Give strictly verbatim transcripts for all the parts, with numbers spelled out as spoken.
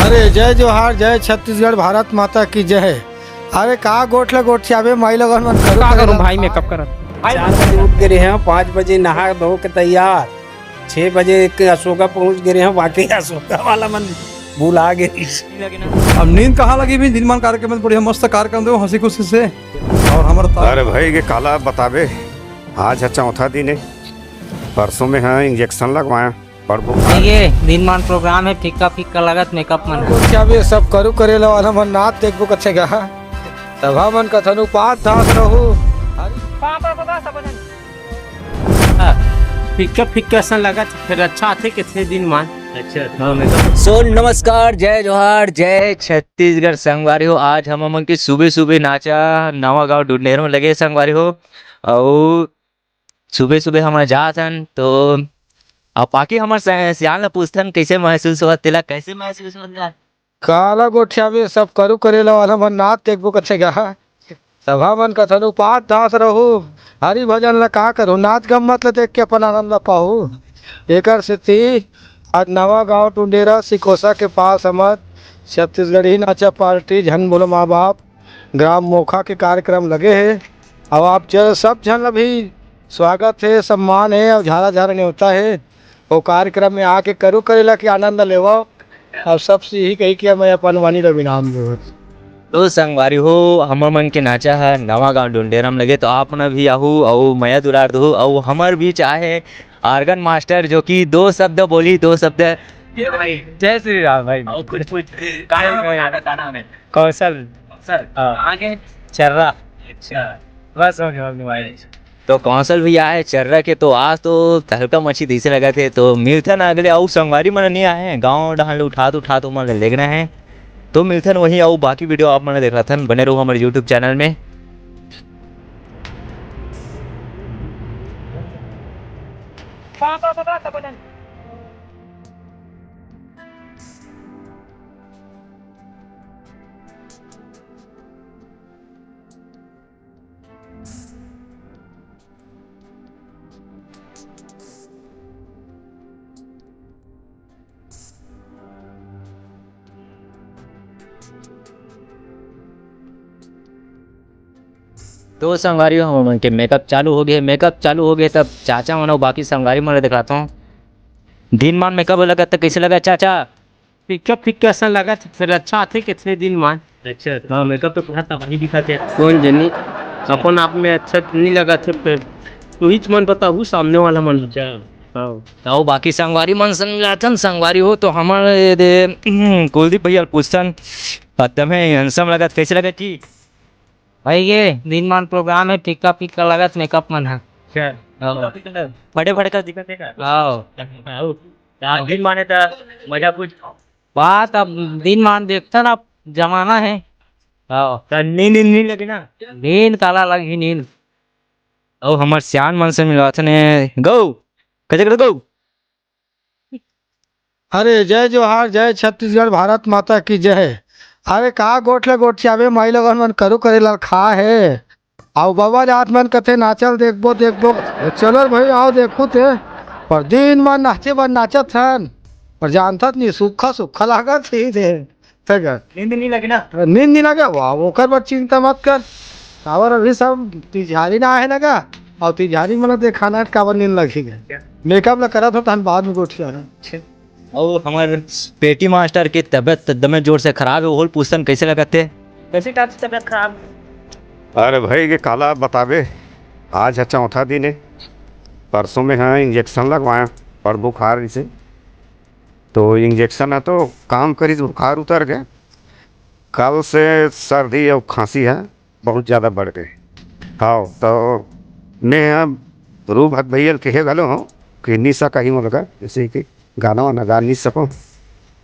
अरे जय जोहार, जय छत्तीसगढ़, भारत माता की जय। अरे का गोठ ल गोठियाबे माई लोगन मन, करू का करू करेला भाई, का? मेकअप करत। चार बजे उठ गे रेहेंव, पाँच बजे नहा धो के तैयार, छह बजे के अशोका पहुंच गे रेहेंव, बाकी अशोका वाला मन भुला गे। अब नींद कहाँ लगी भी, दिन मान कार्यक्रम में बढ़िया मस्त कार्यक्रम दो हंसी खुशी से। और हमारा ता- अरे भाई, ये काला बताबे, आज ह चौथा दिन है, परसों में ह इंजेक्शन लगवाया। प्रभु। ये दिन मान प्रोग्राम है, फीका फीका लगत मेकअप मन। गोठियाबे सब करू करेला वाला मन नाच देखबो कथे गा। सभा मन कथन उपास धास रहू। फीका फीका असन लगत, फिर अच्छा आथे कितने दिन मान। अच्छा, हाँ, मेकअप। So नमस्कार, जय जोहार, जय छत्तीसगढ़ संगवारी हो। आज हम हमन के सुबह सुबह नाचा नवा गांव डुंडेर में लगे संगवारी हो। अउ सुबह सुबह हमन जात हन तो अब बाकी हमर से-, सियान ला पूछथन कैसे महसूस होत, तेला कैसे महसूस होत गा? काला गोठियाबे सब करू करेला वाला मन नाच देखबो कथे गा। सभा मन कथन उपास धास रहू, हरि भजन ला का करू, नाच गम्मत ला देख के अपन आनंद ला पाहू। एकर सेती आज नवा गांव टुंडेरा सिकोसा के पास हमर छत्तीसगढ़ी नाचा पार्टी झन बोलो माँ बाप ग्राम मोखा के कार्यक्रम लगे हे। अउ आप ज-, सब झन ला भी स्वागत हे, सम्मान हे अउ झारा झारा नेवता हे। वो कार्यक्रम में आके करू करेला के आनंद लेवव। अउ सबसे यही कही कि मैं अपन वाणी ला विराम देवत। तो संगवारी हो, हमर मन के नाचा ह नवा गांव डुंडेरा म लगे, तो आप मन भी आहू अउ मया दुलार दहू। अउ हमर बीच आहे आर्गन मास्टर, जो कि दो शब्द बोली, दो शब्द। जय श्री राम भाई। और कुछ, कुछ, का नाम है, का नाम है? कौशल। कौशल। हाँ। आगे? चर्रा। अच्छा। बस हो गया, हो गया भाई। तो कौशल भैया आए चर्रा के, तो आज तो तहलका मची तइसे लगत हे। तो मिलथन अगले अउ संगवारी मन नहीं आए हैं, गाँव डहान ले उठात उठात ओमन ले लेगना है। तो मिलथन वहीं, अउ बाकी वीडियो आप मन देखथन, बने रहू हमर YouTube चैनल में। तो संगवारी हो, हमन के मेकअप चालू हो गए। मेकअप चालू हो गए, तब चाचा मन अउ बाकी संगवारी मन ला दिखाता हूँ। दिन मान मेकअप लगत त कैसे लगा चाचा? फीका फीका असन लगत, फिर अच्छा आथे कितने दिन मान। अच्छा, हाँ, मेकअप तो पूरा तबाही दिखत हे। कौन जनी अपन आप में अच्छा नहीं लगत हे, फिर तू ही मन बताहू, सामने वाला मन। अच्छा। हाँ। तो बाकी संगवारी मन संग मिलाथन, संगवारी हो तो हमर ये दे, कुलदीप भैया पूछथन, एकदम है handsome लगत, कैसे लगत जी? भाई ये दिन मान प्रोग्राम है, फीका फीका लगत मेकअप मन है। अच्छा। हाँ। फटे फटे का दिखत हे का? हाँ। हाँ। त दिन माने त मजा कुछ। बात अब दिन मान देखथन, अब जमाना है। हाँ। त नींद, नींद नहीं लगे ना? नींद काला लगही नींद। अउ हमर सियान मन से मिलवाथन ए, गौ, कजे करे गौ? अरे जय जोहार, जय छत्तीसगढ़, भारत माता की जय। अरे का गोठ ले गोठियाबे माई लोगन मन, करू करेला खा हे। अउ बबा जात मन कथे नाचल देखबो, देखबो। चलो रे भाई, आओ देखू ते। पर दिन मान नाचे बर नाचत हन। पर जानथस नहीं, सुक्खा, सुक्खा लागत ही दे। ठीक है। नींद नहीं लगे ना? नींद नहीं लगे, वाह, ओकर बर चिंता मत कर। काबर अभी सब तिजहारी ना आहे ना गा? अउ तिजहारी मन ल देखाना हे, काबर नींद लगही गा? क्या? मेकअप ल करत हो, तहन बाद में गोठिया है। अच्छा। अउ हमर पेटी मास्टर के तबियत एकदमे जोर से खराब हे, ओहू ल पूछथन कैसे लगत हे? कैसे टाइप से तबियत खराब? अरे भाई, ये काला बताबे, आज ह चौथा दिन हे, परसों में ह इंजेक्शन लगवाया और बुखार इसे, तो इंजेक्शन ह तो काम करिस, बुखार उतर गे, कल से सर्दी अउ खांसी ह बहुत ज्यादा बढ़ गे। हव, तो मैं ह रूप भत भैया ल कहे घलो हंव कि निशा कही मोला, जैसे कि गाना वाना गा नहीं सको।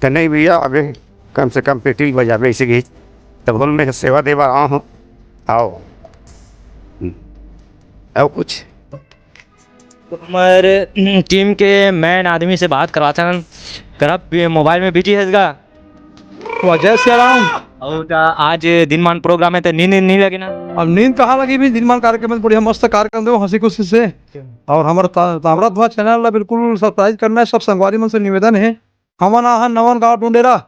त नहीं भैया, अबे कम से कम पेटी बजाबे ऐसे गीत। तब बोल मैं सेवा देवा आ हूँ। आओ। हम्म। आओ कुछ। तो हमर टीम के मैन आदमी से बात करवाथन। करब मोबाइल में बिजी है इसका। वाह, जय सिया राम। अउ त आज दिन मान प्रोग्राम है, त नींद नहीं लगे ना? अब नींद कहाँ लगी भी, दिन मान कार्यक्रम में बढ़िया मस्त कार्यक्रम दो, हंसी खुशी से। और हमारा ता-, ताम्रध्वज चैनल ला बिल्कुल सब्सक्राइब करना है, सब संगवारी मन से निवेदन है। हमन आहा नवन गांव डुंडेरा,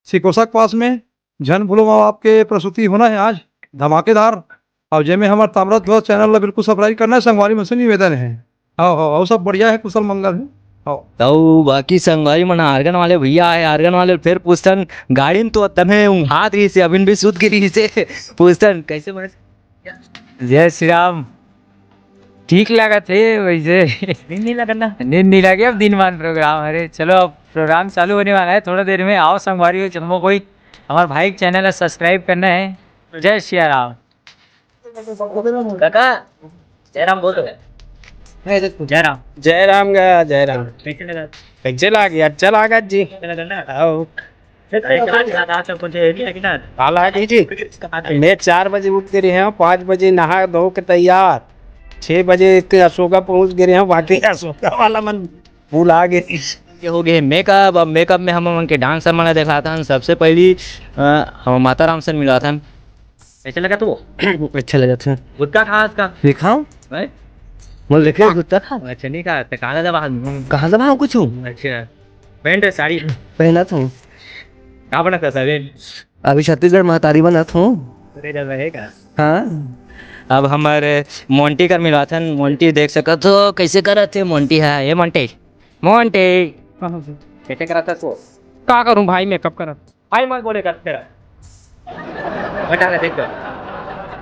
सिकोसा के पास में। झन भूलो माँ बाप के प्रस्तुति होना है आज, धमाकेदार। अउ जेमे हमर ताम्रध्वज चैनल ला बिल्कुल सब्सक्राइब करना है, संगवारी मन से निवेदन है। हाँ, हाँ, अउ सब बढ़िया है, कुशल मंगल है। हाँ। तउ बाकी संगवारी मन, आर्गन वाले भैया आए, आर्गन वाले फेर पूछथन, गाड़ी में तो तमे उंघात रहिसे, अभिन भी सुत गे रहिसे। पूछथन, कैसे बने? जय श्री राम। ठीक लागत हे वैसे। नींद नहीं लगत ना? नींद नहीं लगे, अब दिन मान प्रोग्राम। अरे चलो, अब प्रोग्राम चालू होने वाला है थोड़ा देर में। आओ संगवारी हो, जम्मो कोई हमारे भाई के चैनल है, सब्सक्राइब करना है। जय सिया राम। काका, जय राम बोल रहे। जय राम। जय राम गा, जय राम। कैसे लगा? कैसे लागे? अच्छा लागा जी। कैसे लगा ना? आओ। काला है जी। मैं चार बजे उठ के रहे हूँ, पाँच बजे नहा धो के तैयार, छह बजे के अशोका पहुँच गए रहे हूँ, बाकी अशोका वाला मन भुला गए। ये हो गए मेकअप। अब मेकअप में हम मन के डांसर मन ला दिखाथन। सबसे पहली, अ, हम माता राम से मिलाथन। कैसे लगा तू? अच्छा लगा था। गुटखा खा इसका? दिखाओ। हैं? बोल, देखे गुटखा खा। अच्छा, नहीं खा। तो कहाँ दबा? कहाँ दबा कुछ? अच्छा। पैंट, साड़ी? पहना था। का बनत हस अभी? अभी छत्तीसगढ़ महतारी बनत हूँ। अरे, जब रहेगा। हाँ। अब हमर मोंटी कर मिलवाथन। मोंटी देख सकत हो, कैसे करत हे मोंटी ह। ए मोंटी, मोंटी। हाँ, हाँ, सर। कैसे करत हस वो? का करूँ भाई, मेकअप करत। भाई मत बोले कर तेरा। बता के देख कर।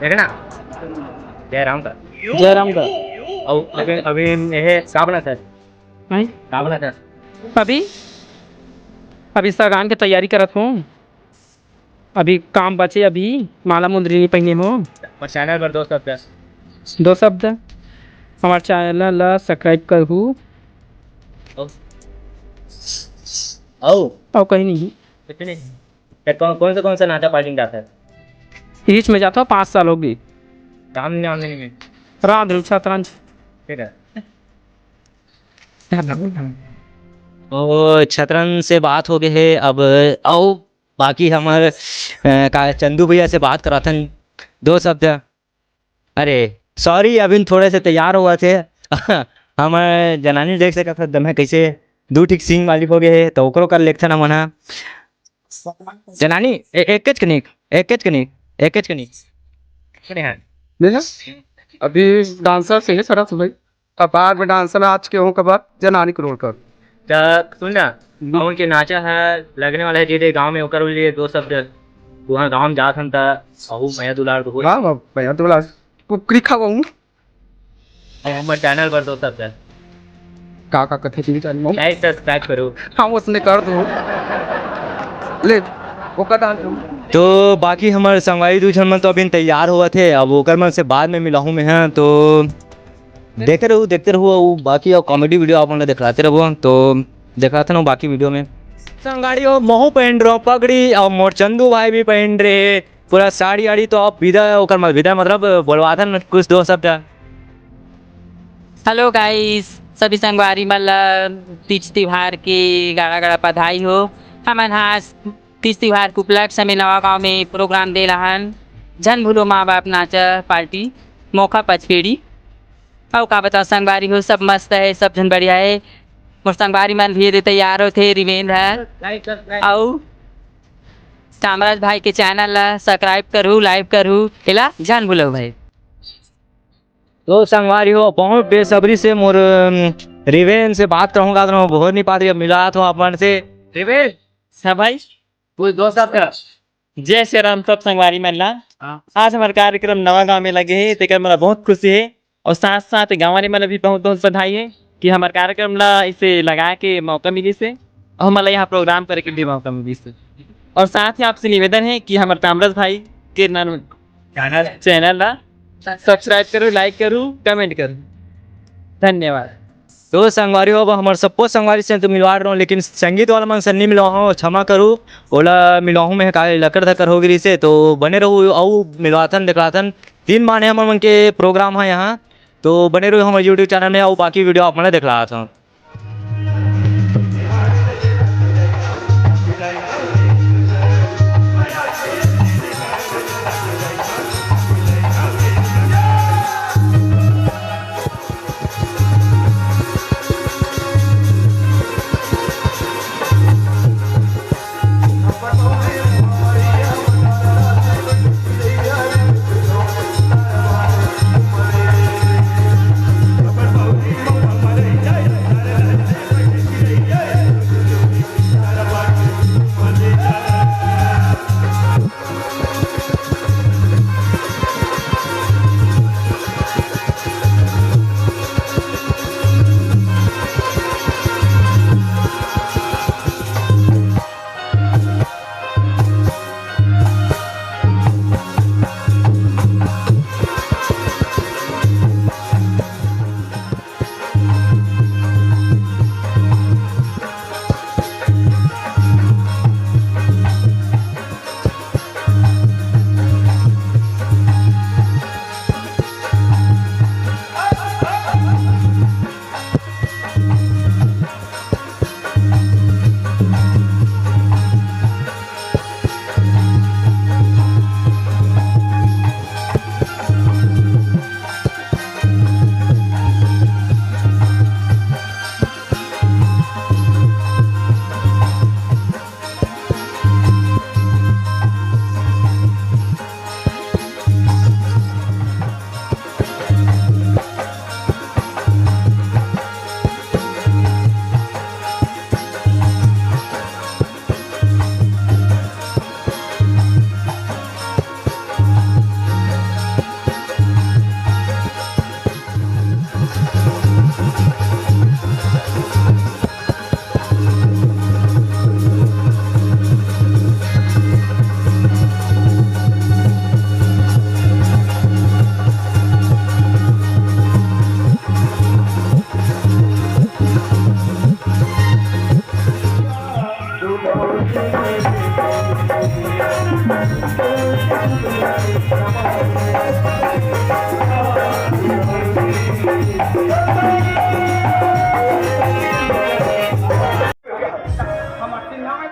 देख ना। जय राम का। जय राम का। अउ अभी, अभी ये का बनत हस? भाई? का बनत हस? अभी, अभी सगान के तैयारी करत हूँ। अभी काम बचे, अभी माला मुंदरी नहीं पहने हो। पर चैनल पर दो शब्द। दो शब्द। हमारे चैनल ला सब्सक्राइब करहू। अउ? अउ? अउ कहीं नहीं। कुछ नहीं। तो कौन, कौन से, कौन से नाचा पार्टी में जाता है? इहिच में जाता हूँ, पाँच साल हो गए। राम नाम नहीं है। राम धुन छतरंज। ठीक है। ओ, छतरंज से बात हो गए है। अब अउ बाकी हमर, अ, का चंदू भैया से बात कराथन दो शब्द। अरे सॉरी, अभी थोड़े से तैयार होवत हे। हमर जनानी देख सकत हो, दमे कैसे दू ठीक सींग वाली हो गए हे, तो ओकरो कर लेथन हमन ह। जनानी, ए-, एकेच कनिक, एकेच कनिक, एकेच कनिक। नहीं है। नहीं है? अभी डांसर से ही सरस भाई। अब बाद में डांसर आज के हो, कबर जनानी करोड़ कर। त सुन ना, हम्म। अउ उनके नाचा है, लगने वाला है धीरे गांव में, ओकर लिए दो शब्द। वहाँ गांव में जात हन त अहू मया दुलार तो होई। हाँ, हाँ, मया दुलार। कुकरी खावाऊं। अउ हमर चैनल पर दो शब्द। का, का कथे चीज चैनल में? लाइक सब्सक्राइब करो। हाँ, उसने कर दो। ले, ओकर डाल दो। तो बाकी हमर संगवारी दू झन मन तो अभी तैयार होवत हे, अब ओकर मन से बाद में मिलाहूँ मैं, हाँ, तो देखते रहू, देखते रहू, अउ बाकी अउ कॉमेडी वीडियो आप मन ला दिखलाते रहू, तो दिखलाते रहू बाकी वीडियो में। संगवारी हो, महू पहन रहो पगड़ी, अउ मोर चंदू भाई भी पहन रहे पूरा साड़ी आड़ी, तो आप विदा, ओकर मत-, विदा मतलब बोलवाथन कुछ दो शब्द। हेलो गाइस, सभी संगवारी मन ला तीज तिहार के गाड़ा गाड़ा बधाई हो। हमन हा तीज तिहार के उपलक्ष्य में नवा गांव में प्रोग्राम दे रहन, झन भूलो माँ बाप नाचा पार्टी, मोखा पचपेड़ी। अउ का बताओ संगवारी हो, सब मस्त है, सब झन बढ़िया है। मोर संगवारी मन भी एदे तैयार होथे, रिवेंद्र है। अउ कामराज भाई के चैनल ला सब्सक्राइब करहू, लाइक करहू, एला झन भूलहू भाई। तो संगवारी हो, बहुत बेसब्री से मोर, अम, रिवेंद्र से बात करहूँ, का बहुत नहीं पात रही, अब मिलात हूँ अपन से। रिवेंद्र, हाँ भाई। कुछ दोस्त आपका? जय श्री राम सब संगवारी मन ला। हाँ। आज हमार कार्यक्रम नवा गांव में लगे हे, तेकर मोला बहुत खुशी हे। अउ साथ-साथ गांव वाले मन ला भी बहुत-बहुत बधाई हे कि हमार कार्यक्रम ला इसे लगा के मौका मिलिस हे अउ हमन ला यहाँ प्रोग्राम करे के भी मौका मिलिस हे। अउ साथ ही आपसे निवेदन हे कि हमार कामराज भाई के नाम चैनल। चैनल ला सब्सक्राइब करू, लाइक करू, कमेंट करू। धन्यवाद। तो संगवारी हो, अब हमर सब्बो संगवारी से तो मिलवा रहो, लेकिन संगीत वाला मन से नहीं मिलवा हो, क्षमा करू, ओला मिलवाहूँ मैं, काले लकर धकर हो गिरी से। तो बने रहू, अउ मिलवाथन, दिखलाथन। तीन माने हमर मन के प्रोग्राम है यहाँ, तो बने रहू हमर YouTube चैनल में, अउ बाकी वीडियो आप मन ला दिखलाथन।